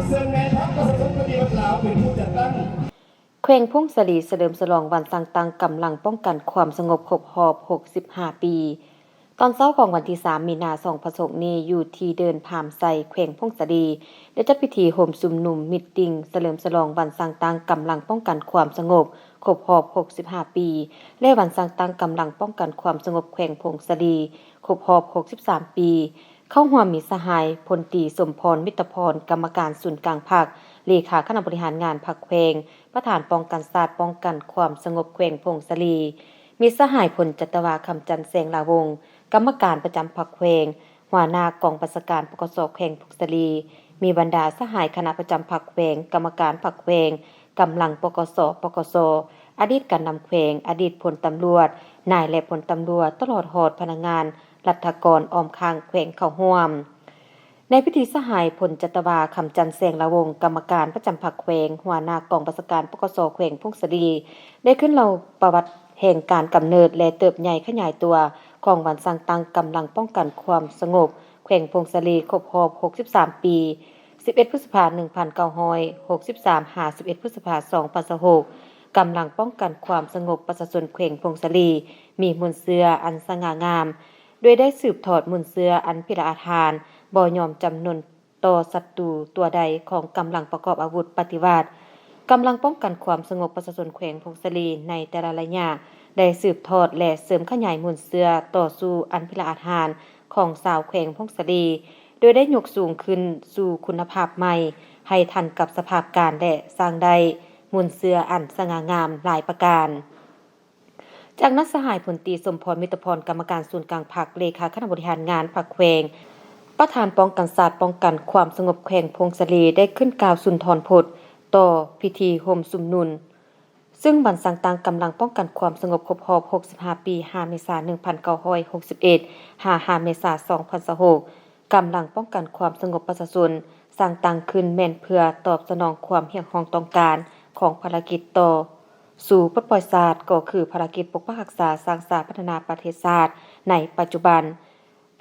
ເຊິ່ງນາຍພັກປະຊາຊົນປະຕິວັດລາວເປັນຜູ້ຈັດຕັ້ງ. ແຂວງຜົ້ງສາລີສະເຫຼີມສະຫຼອງວັນສ້າງຕັ້ງກຳລັງປ້ອງກັນຄວາມສະຫງົບຄົບຮອບຫົກສິບຫ້າປີ. ຕອນເຊົ້າຂອງວັນທີສາມ ມີນາ ສອງພັນຊາວຫົກນີ້ ຢູ່ທີ່ເດີ່ນພາມໄຊ ແຂວງຜົ້ງສາລີ ໄດ້ຈັດພິທີໂຮມຊຸມນຸມ ມີດຕິງ ສະເຫຼີມສະຫຼອງວັນສ້າງຕັ້ງກຳລັງປ້ອງກັນຄວາມສະຫງົບຄົບຮອບຫົກສິບຫ້າປີ ແລະ ວັນສ້າງຕັ້ງກຳລັງປ້ອງກັນຄວາມສະຫງົບແຂວງຜົ້ງສາລີຄົບຮອບຫົກສິບສາມປີ. ເຂົ້າຮ່ວມມີສະຫາຍ ພົນຕີ ສົມພອນ ມິດຕະພອນ ກຳມະການສູນກາງພັກ, ເລຂາຄະນະບໍລິຫານງານພັກແຂວງ, ປະທານປ້ອງກັນຊາດ ປ້ອງກັນຄວາມສະຫງົບແຂວງຜົ້ງສາລີ, ມີສະຫາຍ ພົນຈັດຕະວາ ຄຳຈັນ ແສງຫຼາວົງ ກຳມະການປະຈຳພັກແຂວງ, ຫົວໜ້າກອງບັນຊາການ ປກສ ແຂວງຜົ້ງສາລີ, ມີບັນດາສະຫາຍຄະນະປະຈຳພັກແຂວງ, ກຳມະການພັກແຂວງ, ກຳລັງ ປກສ, ປກສ, ອະດີດການນຳແຂວງ, ອະດີດພົນຕຳຫຼວດ, ນາຍ ແລະ ພົນຕຳຫຼວດ, ຕະຫຼອດຮອດພະນັກງານລັດຖະກອນອ້ອມຂ້າງແຂວງເຂົ້າຮ່ວມ. ໃນພິທີ ສະຫາຍ ພົນຈັດຕະວາ ຄຳຈັນ ແສງຫຼາວົງ ກຳມະການປະຈຳພັກແຂວງ, ຫົວໜ້າກອງບັນຊາການ ປກສ ແຂວງຜົ້ງສາລີ ໄດ້ຂຶ້ນເລົ່າປະຫວັດແຫ່ງການກຳເນີດ ແລະ ເຕີບໃຫຍ່ຂະຫຍາຍຕົວຂອງວັນສ້າງຕັ້ງກຳລັງປ້ອງກັນຄວາມສະຫງົບແຂວງຜົ້ງສາລີຄົບຮອບຫົກສິບສາມປີ, ສິບເອັດ ພຶດສະພາ ໜຶ່ງພັນເກົ້າຮ້ອຍຫົກສິບສາມ ຫາ ສິບເອັດ ພຶດສະພາ ສອງພັນຊາວຫົກ. ກຳລັງປ້ອງກັນຄວາມສະຫງົບປະຊາຊົນແຂວງຜົ້ງສາລີ ມີມູນເຊື້ອອັນສະຫງ່າງາມ ໂດຍໄດ້ສືບທອດມູນເຊື້ອອັນພິລະອາດຫານ ບໍ່ຍອມຈຳນົນຕໍ່ສັດຕູຕົວໃດຂອງກຳລັງປະກອບອາວຸດປະຕິວັດ. ກຳລັງປ້ອງກັນຄວາມສະຫງົບປະຊາຊົນແຂວງຜົ້ງສາລີໃນແຕ່ລະໄລຍະ ໄດ້ສືບທອດ ແລະ ເສີມຂະຫຍາຍມູນເຊື້ອຕໍ່ສູ້ອັນພິລະອາດຫານຂອງຊາວແຂວງຜົ້ງສາລີ ໂດຍໄດ້ຍົກສູງຂຶ້ນສູ່ຄຸນນະພາບໃໝ່ ໃຫ້ທັນກັບສະພາບການ ແລະ ສ້າງໄດ້ມູນເຊື້ອອັນສະຫງ່າງາມຫຼາຍປະການ. ຈາກນັ້ນ ສະຫາຍ ພົນຕີ ສົມພອນ ມິດຕະພອນ ກຳມະການສູນກາງພັກ, ເລຂາຄະນະບໍລິຫານງານພັກແຂວງ, ປະທານປ້ອງກັນຊາດ ປ້ອງກັນຄວາມສະຫງົບແຂວງຜົ້ງສາລີ ໄດ້ຂຶ້ນກ່າວສຸນທອນພົດຕໍ່ພິທີໂຮມຊຸມນຸມ ຊຶ່ງວັນສ້າງຕັ້ງກຳລັງປ້ອງກັນຄວາມສະຫງົບຄົບຮອບຫົກສິບຫ້າປີ ຫ້າ ເມສາ ໜຶ່ງພັນເກົ້າຮ້ອຍຫົກສິບເອັດ ຫາ ຫ້າ ເມສາ ສອງພັນຊາວຫົກ. ກຳລັງປ້ອງກັນຄວາມສະຫງົບປະຊາຊົນສ້າງຕັ້ງຂຶ້ນແມ່ນເພື່ອຕອບສະໜອງຄວາມຮຽກຮ້ອງຕ້ອງການຂອງພາລະກິດຕໍ່ສູ້ປົດປ່ອຍຊາດ ກໍຄືພາລະກິດປົກປັກຮັກສາ, ສ້າງສາ, ພັດທະນາປະເທດຊາດໃນປັດຈຸບັນ.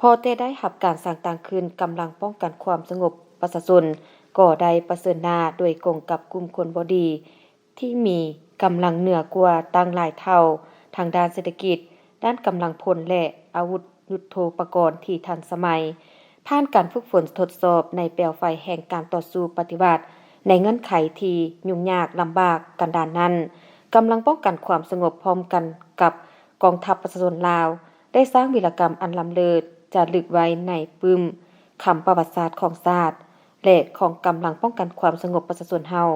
ພໍແຕ່ໄດ້ຮັບການສ້າງຕັ້ງຂຶ້ນ, ກຳລັງປ້ອງກັນຄວາມສະຫງົບປະຊາຊົນກໍໄດ້ປະເຊີນໜ້າໂດຍກົງກັບກຸ່ມຄົນບໍ່ດີ ທີ່ມີກຳລັງເໜືອກວ່າຕັ້ງຫຼາຍເທົ່າ ທາງດ້ານເສດຖະກິດ, ດ້ານກຳລັງພົນ ແລະ ອາວຸດຍຸດໂທປະກອນທີ່ທັນສະໄໝ. ຜ່ານການຝຶກຝົນທົດສອບໃນແປວໄຟແຫ່ງການຕໍ່ສູ້ປະຕິວັດ ໃນເງື່ອນໄຂທີ່ຫຍຸ້ງຍາກລຳບາກກັນດານນັ້ນ, ກຳລັງປ້ອງກັນຄວາມສະຫງົບພ້ອມກັນກັບກອງທັບປະຊາຊົນລາວ ໄດ້ສ້າງວີລະກຳອັນລ້ຳເລີດຈາລຶກໄວ້ໃນປຶ້ມຄຳປະຫວັດສາດຂອງຊາດ ແລະ ຂອງກຳລັງປ້ອງກັນຄວາມສະຫງົບປະຊາຊົນເຮົາ.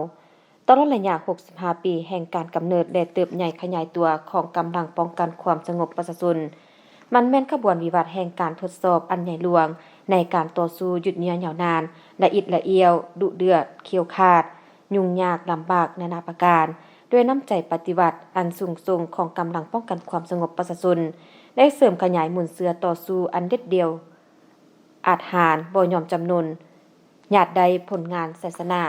ຕະຫຼອດໄລຍະຫົກສິບຫ້າປີແຫ່ງການກຳເນີດ ແລະ ເຕີບໃຫຍ່ຂະຫຍາຍຕົວຂອງກຳລັງປ້ອງກັນຄວາມສະຫງົບປະຊາຊົນ, ມັນແມ່ນຂະບວນວິວັດແຫ່ງການທົດສອບອັນໃຫຍ່ຫຼວງ ໃນການຕໍ່ສູ້ຍືດເຍື້ອຍາວນານ, ລະອິດລະອຽວ, ດຸເດືອດ, ຂຽວຂາດ, ຫຍຸ້ງຍາກລຳບາກນານາປະການ, ດ້ວຍນ້ຳໃຈປະຕິວັດອັນສູງສົ່ງຂອງກຳລັງປ້ອງກັນຄວາມສະຫງົບປະຊາຊົນ ໄດ້ເສີມຂະຫຍາຍມູນເຊື້ອຕໍ່ສູ້ອັນເດັດດ່ຽວ ອາດຫານບໍ່ຍອມຈຳນົນ ຍາດໄດ້ຜົນງານໄຊຊະນະ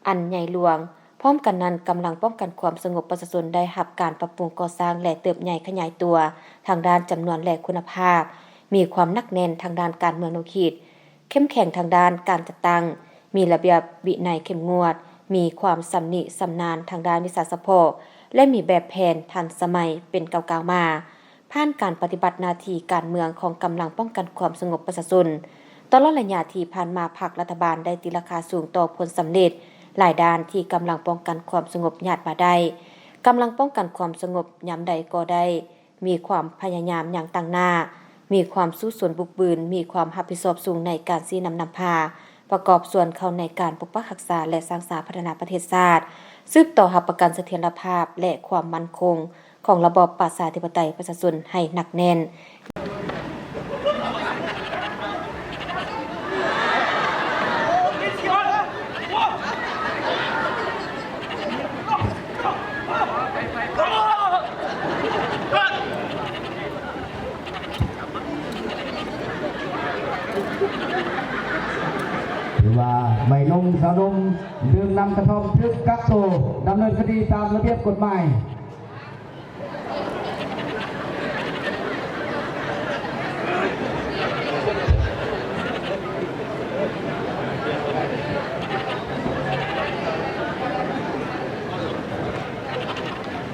ອັນໃຫຍ່ຫຼວງ. ພ້ອມກັນນັ້ນ, ກຳລັງປ້ອງກັນຄວາມສະຫງົບປະຊາຊົນໄດ້ຮັບການປັບປຸງກໍ່ສ້າງ ແລະ ເຕີບໃຫຍ່ຂະຫຍາຍຕົວທາງດ້ານຈຳນວນ ແລະ ຄຸນນະພາບ, ມີຄວາມໜັກແໜ້ນທາງດ້ານການເມືອງແນວຄິດ, ເຂັ້ມແຂງທາງດ້ານການຈັດຕັ້ງ, ມີລະບຽບວິໄນເຂັ້ມງວດ, ມີຄວາມຊຳນິຊຳນານທາງດ້ານວິຊາສະເພາະ ແລະ ມີແບບແຜນທັນສະໄໝເປັນກ້າວໆມາ. ຜ່ານການປະຕິບັດໜ້າທີ່ການເມືອງຂອງກຳລັງປ້ອງກັນຄວາມສະຫງົບປະຊາຊົນ, ຕະຫຼອດໄລຍະທີ່ຜ່ານມາ, ພັກລັດຖະບານໄດ້ຕີລາຄາສູງຕໍ່ຜົນສຳເລັດຫຼາຍດ້ານທີ່ກຳລັງປ້ອງກັນຄວາມສະຫງົບຍາດມາໄດ້. ກຳລັງປ້ອງກັນຄວາມສະຫງົບຍາມໃດກໍໄດ້ມີຄວາມພະຍາຍາມຢ່າງຕັ້ງໜ້າ, ມີຄວາມສູ້ຊົນບຸກບືນ, ມີຄວາມຮັບຜິດຊອບສູງໃນການຊີ້ນຳນຳພາ, ປະກອບສ່ວນເຂົ້າໃນການປົກປັກຮັກສາ ແລະ ສ້າງສາພັດທະນາປະເທດຊາດ, ສືບຕໍ່ຮັບປະກັນສະຖຽນລະພາບ ແລະ ຄວາມໝັ້ນຄົງ ຂອງລະບອບປະຊາທິປະໄຕປະຊາຊົນໃຫ້ໜັກແໜ້ນ. ຖືວ່າໄວໜຸ່ມສາວໜຸ່ມ ດື່ມນ້ຳກະທ່ອມ ຖືກກັກໂຕ ດຳເນີນຄະດີຕາມລະບຽບກົດໝາຍ.